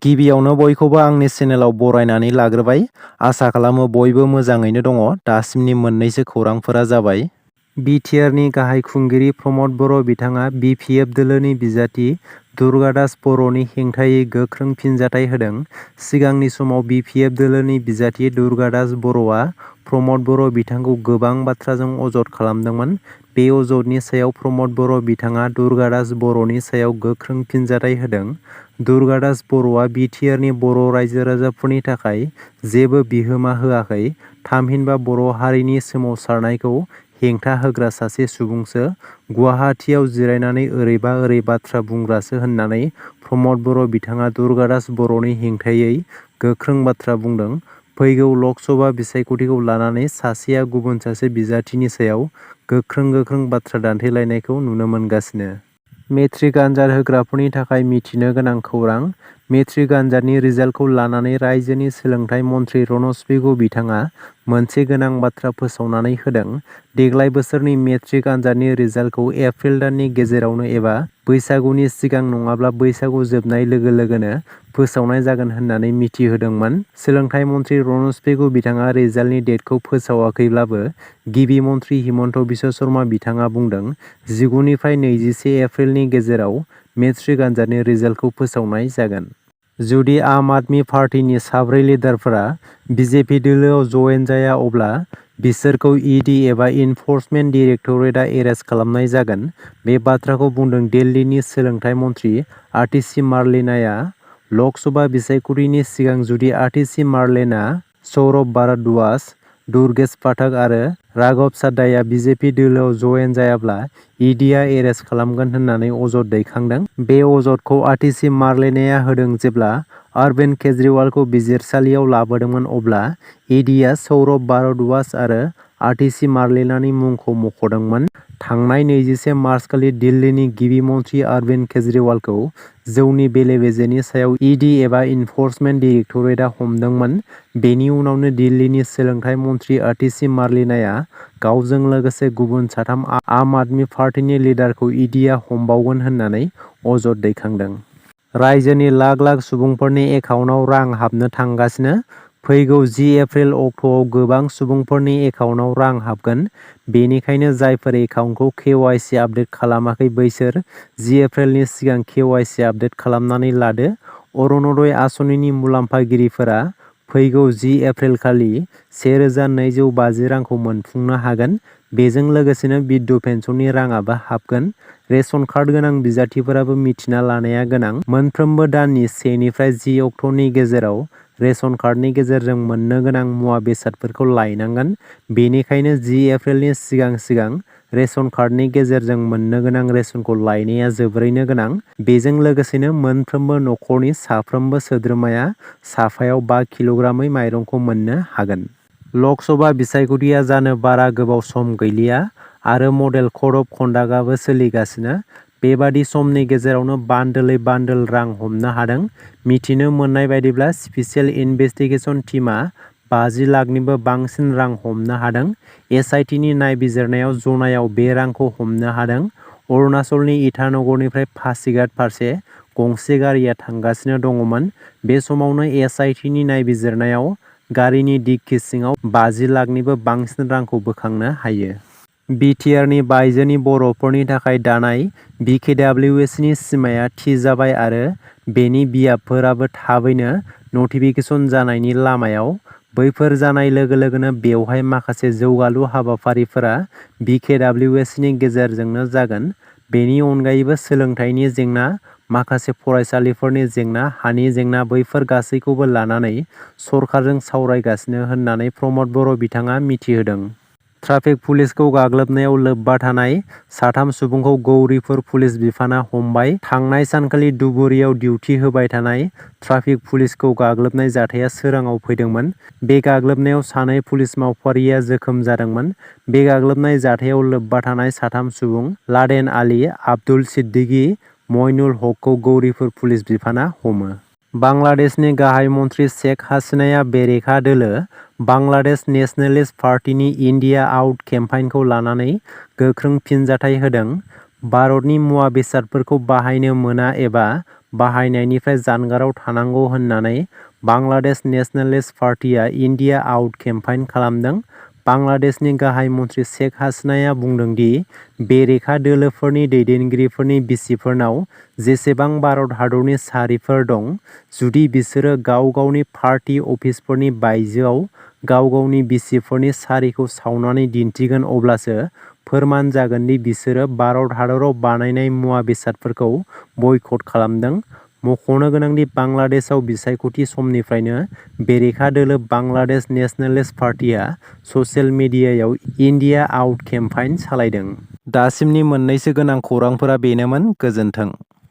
गिबियावनो बयखौबो आंनि चेनेलाव बरायनानै लाग्रोबाय। आसा खालामो बयबो मोजाङैनो दङ। दासिमनि मोननैसो खौरांफोरा जाबाय। बिटिआरनि गाहाय खुंगिरि प्रमद बर' बिथाङा बिपिएफ दोलोनि बिजाथि दुर्गादास बर'नि हेंथायै गोख्रों फिनजाथाय होदों। सिगांनि समाव बिपिएफ दोलोनि बिजाथि दुर्गादास बर'आ प्रमद बर' बिथांखौ गोबां बाथ्राजों अजद खालामदोंमोन। बे अजदनि सायाव प्रमद बर' बिथाङा दुर्गादास बर'नि सायाव गोख्रों फिनजाथाय होदों। दुर्गादास बर'आ बिटिआरनि बर' रायजो राजाफोरनि थाखाय जेबो बिहोमा होआखै, थामहिनबा बर' हारिनि सोमावसारनायखौ हेंथा होग्रा सासे सुबुंसो, गुवाहाटियाव जिरायनानै ओरैबा ओरै बाथ्रा बुंग्रासो होननानै प्रमद बर' बिथाङा दुर्गादास बर'नि हेंथायै गोख्रों बाथ्रा बुंदों। फैगौ लकसभा बिसायख'थिखौ लानानै सासेया गुबुन सासे बिजाथिनि सायाव गोख्रों बाथ्रा दान्थेलायनायखौ नुनो मोनगासिनो। मेट्रिक आनजाद होग्राफोरनि थाखाय मिथिनो गोनां खौरां। मेट्रिक आनजादनि रिजाल्टखौ लानानै रायजोनि सोलोंथाइ मन्थ्रि रनज पेगु बिथाङा मोनसे गोनां बाथ्रा फोसावनानै होदों। देग्लाय बोसोरनि मेट्रिक आनजादनि रिजाल्टखौ एप्रिल दाननि गेजेरावनो एबा बैसागुनि सिगां नङाब्ला बैसागु जोबनाय लोगो लोगोनो फोसावनाय जागोन होननानै मिथिहोदोंमोन। सोलोंथाइ मन्थ्रि रनज पेगु बिथाङा रिजाल्टनि डेटखौ फोसावाखैब्लाबो गिबि मन्थ्रि हिमन्त बिश्व शर्मा बिथाङा बुंदों, 19 निफ्राय 21 एप्रिलनि गेजेराव मेट्रिक आनजादनि रिजाल्टखौ फोसावनाय जागोन। जुदि आम आदमी पार्टीनि 4 लिडारफोरा बिजेपि दोलोआव जयेन जाया अब्ला बिसोरखौ इडि एबा इनफर्समेन्ट डिरेक्टरेटआ एरेस्ट खालामनाय जागोन। बे बाथ्राखौ बुंदों दिल्लीनि सोलोंथाइ मन्थ्रि आतिशि मार्लेनाया। लकसभा बिसायख'थिनि सिगां जुदि आतिशि मार्लेना, सौरभ भारद्वाज, दुर्गेश पाठक आरो राघव साड्डाया बिजेपि दोलोआव जयेन जायाब्ला इडिआ एरेस्ट खालामगोन होननानै अजद दैखांदों। बे अजदखौ आतिशि मार्लेनाया होदों। जेब्ला अरविन्द केजरिवालखौ बिजिरसालियाव लाबोदोंमोन अब्ला इडिआ सौरभ भारद्वाज आरो आतिशि मार्लेनानि मुंखौ मख'दोंमोन। थांनाय 21 मार्चखालि दिल्लीनि गिबि मन्थ्रि अरविन्द केजरिवालखौ जौनि बेले-बेजेनि सायाव इडि एबा इनफर्समेन्ट डिरेक्टरेटआ हमदोंमोन। बेनि उनावनो दिल्लीनि सोलोंथाइ मन्थ्रि आतिशि मार्लेनाया गावजों लोगोसे गुबुन 3 आम आदमी पार्टीनि लिडारखौ इडिआ हमबावगोन होननानै अजद दैखांदों। रायजोनि लाख लाख सुबुंफोरनि एकाउन्टआव रां हाबनो थांगासिनो। फैगौ 10 एप्रिल अक्ट'आव गोबां सुबुंफोरनि एकाउन्टआव रां हाबगोन। बेनिखायनो जायफोर एकाउन्टखौ केवाइसि आपडेट खालामाखै बैसोर 10 एप्रिलनि सिगां केवाइसि आपडेट खालामनानै लादो। अरुण'दय आसनिनि मुलाम्फागिरिफोरा फैगौ 10 एप्रिलखालि 1250 रांखौ मोनफुंनो हागोन। बेजों लोगोसेनो बिधवा पेन्सननि राङाबो हाबगोन। रेशन कार्ड गोनां बिजाथिफोराबो मिथिना लानाया गोनां। मोनफ्रोमबो दाननि 1 निफ्राय 10 अक्ट'नि गेजेराव रेशन कार्डनि गेजेरजों मोननो गोनां मुवा बेसादफोरखौ लायनांगोन। बेनिखायनो 10 एप्रिलनि सिगां रेशन कार्डनि गेजेरजों मोननो गोनां रेशनखौ लायनाया जोबोरैनो गोनां। बेजों लोगोसेनो मोनफ्रोमबो नखरनि साफ्रोमबो सोद्रोमाया साफायाव 5 किल'ग्रामै माइरंखौ मोननो हागोन। लकसभा बिसायख'थिया जानो बारा गोबाव सम गैलिया आरो मडेल कड अफ कन्डाक्टआबो सोलिगासिनो। बेबादि समनि गेजेरावनो बान्दोलै बान्दोल रां हमनो हादों। मिथिनो मोननाय बायदिब्ला स्पेसियेल इनभेस्टिगेसन टीमआ 50 लाखनिबो बांसिन रां हमनो हादों। एसआइटिनि नायबिजिरनायाव जनायाव बे रांखौ हमनो हादों। अरुणाचलनि इटानगरनिफ्राय पासिघाट फारसे गंसे गारिया थांगासिनो दङमोन। बे समावनो एसआइटिनि नायबिजिरनायाव गारिनि डिक्की सिङाव 50 लाखनिबो बांसिन रांखौ बोखांनो हायो। बिटिआरनि बायजोनि बर'फोरनि थाखाय दानाय बिकेडब्लिउएसनि सिमाया थि जाबाय आरो बेनि बियाबफोराबो थाबैनो नटिफिकेसन जानायनि लामायाव। बैफोर जानाय लोगो लोगोनो बेवहाय माखासे जौगालु हाबाफारिफोरा बिकेडब्लिउएसनि गेजेरजोंनो जागोन। बेनि अनगायैबो सोलोंथाइनि जेंना, माखासे फरायसालिफोरनि जेंना, हानि जेंना बैफोर गासैखौबो लानानै सरकारजों सावरायगासिनो होननानै प्रमद बर' बिथाङा मिथिहोदों। ट्राफिक पुलिसखौ गाग्लोबनायाव लोब्बा थानाय 3 सुबुंखौ गौरीपुर पुलिस बिफाना हमबाय। थांनाय सानखालि धुबुरीयाव डिउटि होबाय थानाय ट्राफिक पुलिसखौ गाग्लोबनाय जाथाया सोराङाव फैदोंमोन। बे गाग्लोबनायाव 2 पुलिस मावफारिया जोखोम जादोंमोन। बे गाग्लोबनाय जाथायाव लोब्बा थानाय 3 सुबुं लादेन आली, आब्दुल सिद्दिकी, मइनुल हकखौ गौरीपुर पुलिस बिफाना हमो। बांलादेशनि गाहाय मन्थ्रि शेख हासिनाया बेरेखा दोलो बांलादेश नेशनेलिस्ट पार्टीनि इन्डिया आउट केम्पेइनखौ लानानै गोख्रों फिनजाथाय होदों। भारतनि मुवा बेसादफोरखौ बाहायनो मोना एबा बाहायनायनिफ्राय जानगाराव थानांगौ होननानै Bangladesh Nationalist पार्टीआ India out campaign खालामदों। बांलादेशनि गाहाय मन्थ्रि शेख हासिनाया बुंदों दि बेरेखा दोलोफोरनि दैदेनगिरिफोरनि बिसिफोरनाव जेसेबां भारत हादरनि सारिफोर दं, जुदि बिसोरो गाव गावनि पार्टी अफिसफोरनि बायजोआव गाव गावनि बिसिफोरनि सारिखौ सावनानै दिन्थिगोन अब्लासो फोरमान जागोन दि बिसोरो भारत हादराव बानायनाय मुवा बेसादफोरखौ बयकट खालामदों। मख'नो गोनांदि बांलादेशआव बिसायख'थि समनिफ्रायनो बेरेखा दोलो बांलादेश नेशनेलिस्ट पार्टीआ ससियेल मिडियायाव इन्डिया आउट केम्पेइन सालायदों। दासिमनि मोननैसो गोनां खौरांफोरा बेनोमोन। गोजोन्थों।